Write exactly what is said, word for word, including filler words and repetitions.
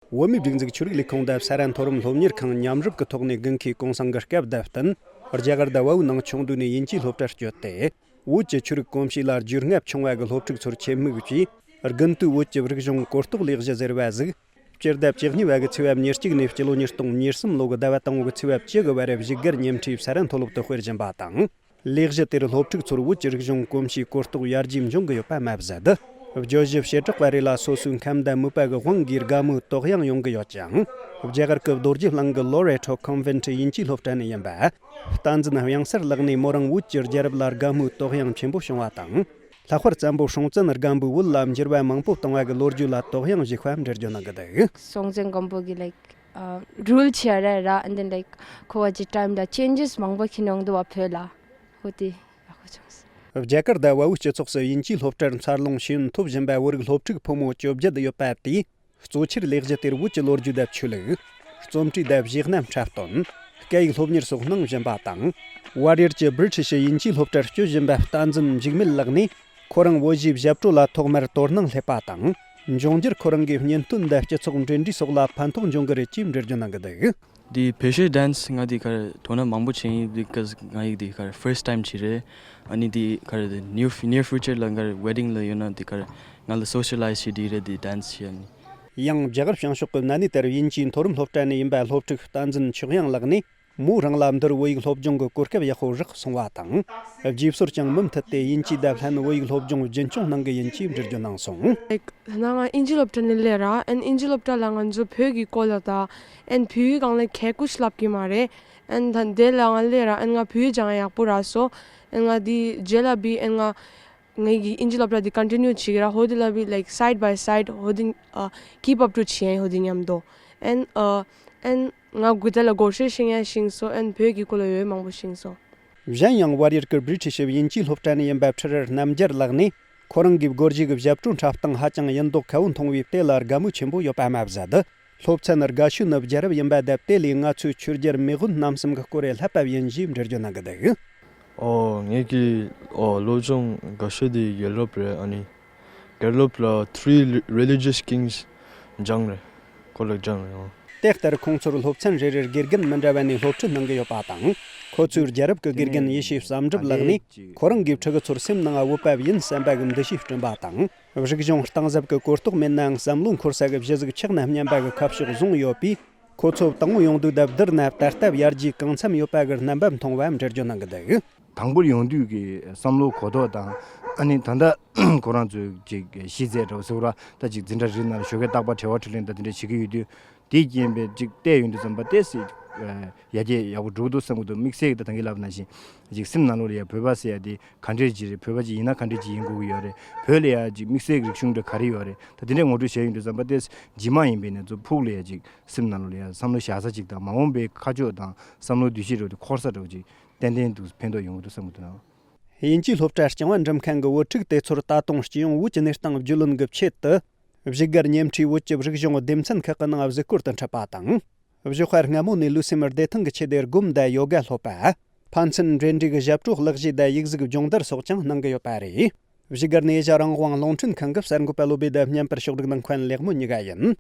བོད་མིའི་སྒྲིག་འཛུགས་ཆོས་རིག་ལས་ཁུངས་དང་ས་རཱ་མཐོ་རིམ་སློབ་གཉེར་ཁང་མཉམ་རུབ་ཀྱི་ཐོག་ནས་དགུན་ཁའི་གུང་སེང་གི་སྐབས་དང་བསྟུན། རྒྱ་གར་དང་བལ་པོའི་ནང་ཆུང་དུས་ནས་དབྱིན་ཇིའི་སློབ་གྲྭར་བསྐྱོད་དེ། བོད་ཀྱི་ཆོས་རིག་གོམས་གཤིས་ལ་རྒྱུས་མངའ་ཆུང་བ་གི་སློབ་ཕྲུག་ཚོར་ཆེད་དམིགས་ཀྱིས། དགུན་དུས་བོད་ཀྱི་རིག་གཞུང་གོ་རྟོགས་ལས་གཞི་ཟེར་བ་ཟིག་སྤྱི་ཟླ་བཅུ་གཉིས་པ་གི་ཚེས་པ་ཉེར་གཅིག་ནས་སྤྱི་ལོ་ཉིས་སྟོང་ཉེར་གསུམ་ལོ་གི་ཟླ་བ་དང་པོ་གི་ཚེས་པ་བཅུ་གི་བར་བཞུགས་སྒར་ཉེ་འཁྲིས་ས་རཱ་མཐོ་སློབ་ཏུ་སྤེལ་བཞིན་པ་དང་། ལས་གཞི་དེར་སློབ་ཕྲུག་ཚོར་བོད་ཀྱི་རིག་གཞུང་གོམས་གཤིས་གོ་རྟོགས་ཡར་རྒྱས་འབྱུང་གི་ཡོད་པ་མ་ཟད། བརྗོད་གཞི་བྱེ་བྲག་པ་རེ་ལ་སོ་སོའི་ཁམས་དང་མོས་པ་གི་དབང་གིས་དགའ་མོས་དོགས་ཡངས་ཡོང་གི་ཡོད་ཅིང་། རྒྱ་གར་གྱི་རྡོ་རྗེ་གླིང་གི་Loreto Convent དབྱིན་ཇིའི་སློབ་གྲྭ་ནས་ཡིན་པ། བསྟན་འཛིན་དབྱངས་གསལ་ལགས་ནས་མོ་རང་བོད་ཀྱི་རྒྱལ་རབས་ལ་དགའ་མོས་དོགས་ཡངས་ཆེན་པོ་བྱུང་བ་དང་། ལྷག་པར་བཙན་པོ་སྲོང་བཙན་སྒམ་པོའི་བོད་ལ་འགྱུར་བ་མང་པོ་བཏང་བ་གི་ལོ་རྒྱུས་ལ་དོགས་ཡངས་བྱེད་པ་འགྲེལ་བརྗོད་གནང་གི་འདུག་སྲོང་བཙན་སྒམ་པོ་གི་like uh, rule ཆེ་ར་ར། And then like ཁོ་བ་ཅི་time ལ་changes མང་པོ་ཁྱེར་ཡོང་འདུག་བ་བོད་ལ། ཧོ་དེ་ཡག་པོ་བྱུང་སོང་། རྒྱ་གར་དང་བལ་པོའི་སྤྱི་ཚོགས་སུ་དབྱིན་ཇིའི་སློབ་གྲྭར་འཚར་ལོངས་ཤེས་ཡོན་ཐོབ་བཞིན་པ་བོད་རིགས་སློབ་ཕྲུག་ཕོ་མོ་བཅོ་བརྒྱད་ཡོད་པ་དེས། གཙོ་ཆེར་ལས་གཞི་དེར་བོད་ཀྱི་ལོ་རྒྱུས་དང་ཆོས་ལུགས། རྩོམ་བྲིས་དང་གཞས་སྣ་འཁྲབ་སྟོན། སྐད་ཡིག་སློབ་གཉེར་སོགས་གནང་བཞིན་པ་དང་། ཝར་ཡར་གྱི་British དབྱིན་ཇིའི་སློབ་གྲྭར་བསྐྱོད་བཞིན་པ་བསྟན་འཛིན་འཇིགས་མེད་ལགས་ནས། ཁོ་རང་བོད་གཞས་ཞབས་བྲོ་ལ་ཐོག་མར་དོ་སྣང་སླེབས་པ་དང་། འབྱུང་འགྱུར་ཁོ་རང་གི་གཉེན་སྟོན་དང་སྤྱི་ཚོགས་འབྲེལ་འདྲིས་སོགས་ལ་ཕན་ཐོགས་འབྱུང་གི་རེད་ཅེས་འགྲེལ་བརྗོད་གནང་གི་འདུག་འདི་བོད་གཞས་dance ང་འདི་གར་དོ་སྣང་མང་པོ་བྱས་ཡིན། འདི་ག་ང་ཡིག་འདི་གར་first time ཅིག་རེད། ཨ་ནི་འདི་གར་near near future ལ་གར་wedding ལ་ཡོད་ན་འདི་གར་ང་ལ་socialize བྱེད་འདི་རེད། འདི་dance བྱེད་ཨ་ནི། ཡང་རྒྱ་གར་བྱང་ཕྱོགས་ཀྱི་མནའ་ནས་དེར་དབྱིན་ཇིའི་མཐོ་རིམ་སློབ་གྲྭ་ནས་ཡིན་པ་སློབ་ཕྲུག་བསྟན་འཛིན་ཆོས་དབྱངས་ལགས་ནས། མོ་རང་ལ་འདིར་བོད་ཡིག་སློབ་སྦྱོང་གི་གོ་སྐབས་ཡག་པོ་རག་སོང་བ་དང་། རྗེས་སོར་ཀྱང་མུ་མཐུད་དེ་དབྱིན་ཇི་དང་ལྷན་བོད་ཡིག་སློབ་སྦྱོང་རྒྱུན་འཁྱོངས་གནང་གི་ཡིན་ཅེས་འགྲེལ་བརྗོད་གནང་སོང་། Like ད་ང་དབྱིན་ཇི་སློབ་གྲྭ་ནས་སླེབས་ར། And དབྱིན་ཇི་སློབ་གྲྭ་ལ་ང་ཚོ་བོད་ཀྱི་སྐོར་ལ་དང་། And བོད་ཡིག་སྒང་ལ་གལ་ཀུ་ཞིག་བསླབ་ཀྱི་མ་རེད། And ད་དེ་ལ་ང་སླེབས་ར། And ང་བོད་ཡིག་སྦྱང་ཡག་པོ་རག་སོང་། And ང་འདི་རྗེས་ལ་བི་and ང་ངའི་གི་དབྱིན་ཇི་སློབ་གྲྭ་འདི་continue བྱེད་ཀྱི་ར། ཧོ་དེ་ལ་བི་like side by side ཧོ་དེ་ཨ་keep up to བྱེད་ཡ་ཡིན་ཧོ་དེ་མཉམ་དུ། And uh, and ང་གུ་དེ་ལ་སྒོར་གཞས་ཤེས་ཡ་ཤེས་སོང་། And བོད་ཀྱི་སྐོར་ལ་ཡོད་མང་པོ་ཤེས་སོང་། གཞན་ཡང་ཝར་ཡར་གྱི་British དབྱིན་ཇིའི་སློབ་གྲྭ་ནས་ཡིན་པ་ཁྲི་རལ་རྣམ་རྒྱལ་ལགས་ནས། ཁོ་རང་གིས་སྒོར་གཞས་ཀྱི་ཞབས་བྲོ་འཁྲབ་སྟངས་ཧ་ཅང་ཡིན་མདོག་ཁ་པོ་མཐོང་བས་དེ་ལ་དགའ་མོས་ཆེན་པོ་ཡོད་པ་མ་ཟད། སློབ་ཚན་དགའ་ཤོས་ནི་རྒྱལ་རབས་ཡིན་པ་དང་དེ་ལས་ང་ཚོའི་ཆོས་རྒྱལ་མེས་དབོན་རྣམ་གསུམ་གྱི་སྐོར་རེ་བསླབ་པ་ཡིན་ཞེས་འགྲེལ་བརྗོད་གནང་གི་འདུག་ཨོ་ངེད་ཀྱི་ཨོ་སློབ་སྦྱོང་དགའ་ཤོས་དེ་རྒྱལ་རབས་རེད། ཨ་ནི་རྒྱལ་རབས་ལ་three religious kings སྦྱངས་རེད། ཁོ་ལ་སྦྱངས་རེད་ཨོ། དེ་ལྟར་ཁོང་ཚོར་སློབ་ཚན་རེ་རེར་དགེ་རྒན་མི་འདྲ་བ་ནས་སློབ་ཁྲིད་གནང་གི་ཡོད་པ་དང་། ཁོ་ཚོའི་རྒྱལ་རབས་ཀྱི་དགེ་རྒན་ཡེ་ཤེས་བསམ་གྲུབ་ལགས་ནས་ཁོ་རང་གིས་ཕྲུ་གུ་ཚོར་སེམས་ནང་འོས་པ་ཡིན་བསམ་པ་གི་འདུ་ཤེས་བསྐྲུན་པ་དང་། རིག་གཞུང་གཏིང་ཟབ་ཀྱི་གོ་རྟོགས་མེད་ནའང་བསམ་བློ་འཁོར་ས་གི་གཞི་ཟིག་ཆགས་ན་སྙམ་པ་གི་ཁ་ཕྱོགས་བཟུང་ཡོད་པས། ཁོ་ཚོ་དང་པོ་ཡོང་དུས་དང་བསྡུར་ན་ད་ལྟ་ཡར་རྒྱས་གང་འཚམ་ཡོད་པ་གི་རྣམ་པ་མཐོང་བའམ་འགྲེལ་བརྗོད་གནང་གི་འདུག་དང་པོར་ཡོང་དུས་ཀྱི་བསམ་བློ་གོ་རྟོགས་དང་། ཨ་ནི་ད་ལྟ་ཁོ་རང་ཚོས་ཅིག་གཞི་རྩའི་འདྲ་བོ་ཟེར་བ་ད་ཅིག་འཛིན་གྲྭ་རིགས་ནང་ཞོགས་ཀས་རྟག་པར་དྲི་བ་དྲིས་ལན་དང་དེ་འདྲ་བྱེད་ཀྱི་ཡོད་དུས། དེའི་རྐྱེན་པས་ཅིག་བལྟས་ཡོང་དུས་ཙམ་པ་ཏོག་ཙམ་ཡར་རྒྱས་ཡག་པོ་འགྲོ་གི་འདུག་བསམ་གྱི་འདུག་དམིགས་བསལ་གྱི་ད་ད་གིན་ལབ་ནང་བཞིན་ཅིག་སེམས་ནང་ལོགས་ལ་ཡ་བོད་པ་ཟེར་ཡ་དེ་ག་འདྲས་ཅིག་རེད། བོད་པ་ཅིག་ཡིན་ན་ག་འདྲས་ཅིག་ཡིན་དགོས་ཀྱི་ཡོད་རེད། བོད་ལ་ཡ་ཅིག་དམིགས་བསལ་གྱི་རིག་གཞུང་འདྲ་ག་རེ་ཡོད་རེད། ད་དེ་འདྲས་ངོ་སྤྲོད་བྱས་ཡོང་དུས་ཙམ་པ་ཏོག་ཙམ་རྗེས་མ་ཡིན་པའི་ནས་ཚོ་ཕུགས་ལ་ཡ་ཅིག་སེམས་ནང་ལོགས་ལ་ཡ་བསམ་བློ་བཞག་ས་ཅིག་དང་མ་འོངས་པའི་ཁ་ཕྱོགས་དང་བསམ་བློ་འདུ་ཤེས་འདྲ་བོ་དེ་འཁོར་ས་འདྲ་བོ་ཅིག་ཏན་ཏན་འདུག་ཕན་ཐོགས་ཡོང་གི་འདུག་བསམ་གྱི་འདུག་ན། དབྱིན་ཇིའི་སློབ་གྲྭ་རྐྱང་པ་འགྲིམ་མཁན་གྱི་བོད་ཕྲུག་དེ་ཚོར་ད་དུང་སྤྱི་ཡོངས་བོད་ཀྱི་གནས་སྟངས་རྒྱུས་ལོན་གྱི་ཆེད་དུ། བཞུགས་སྒར་ཉེ་འཁྲིས་བོད་ཀྱི་རིག་གཞུང་སྡེ་ཚན་ཁག་གི་ནང་གཟིགས་སྐོར་དུ་འཁྲིད་པ་དང་། བཞུགས་སྒར་སྔ་མོ་ནས་ལུས་སེམས་བདེ་ཐང་གི་ཆེད་དུ་སྒོམ་དང་ཡོ་ག་སློབ་པ། ཕན་ཚུན་འབྲེལ་འདྲིས་ཀྱི་ཞབས་བྲོ་གླུ་གཞས་དང་ཡིག་གཟུགས་སྦྱོང་བརྡར་སོགས་ཀྱང་གནང་གི་ཡོད་པ་རེད། བཞུགས་སྒར་ནས་ཨེ་ཤ་རང་དབང་རླུང་འཕྲིན་ཁང་གི་གསར་འགོད་པ་བློ་བྷེ་དང་མཉམ་པར་ཕྱོགས་སྒྲིག་གནང་མཁན་ལེགས་མོ་གཉིས་ཀ་ཡིན།